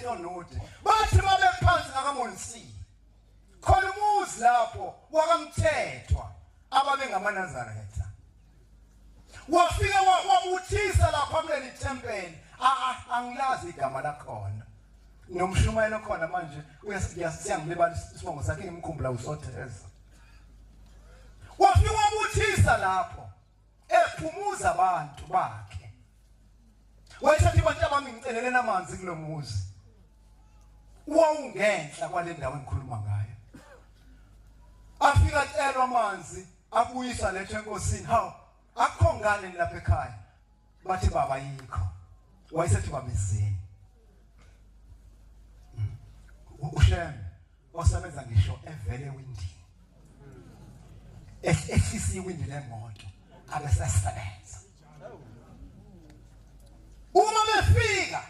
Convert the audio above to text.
eTonude. Bathi babephansi ngakaMonsi, khona umuzi lapho wakaMthethwa ababengamanazaretha. Wafika wabuthisa lapha kuleli thempeli. Angilazi igama lakhona, nomshumayelo khona manje uyasiyangilibala isibongo sakhe, ngimkhumbula uSotheza. Wafika wabuthisa lapho ephumuza abantu bakhe. Wayesethi, "Bantu abami, ngiceleleni amanzi kulo muzi." Wawungenhla kwale ndawo engikhuluma ngayo. Afika acelwa amanzi, abuyiswa lethu enkosini. "Hawu, akukho ngane lapha ekhaya?" Bathi, "Baba, yikho." Wayesethi, "Babizeni." UShembe osebenza ngisho evele ewindini, ehlisa iwindi lemoto abesesebenza uma befika.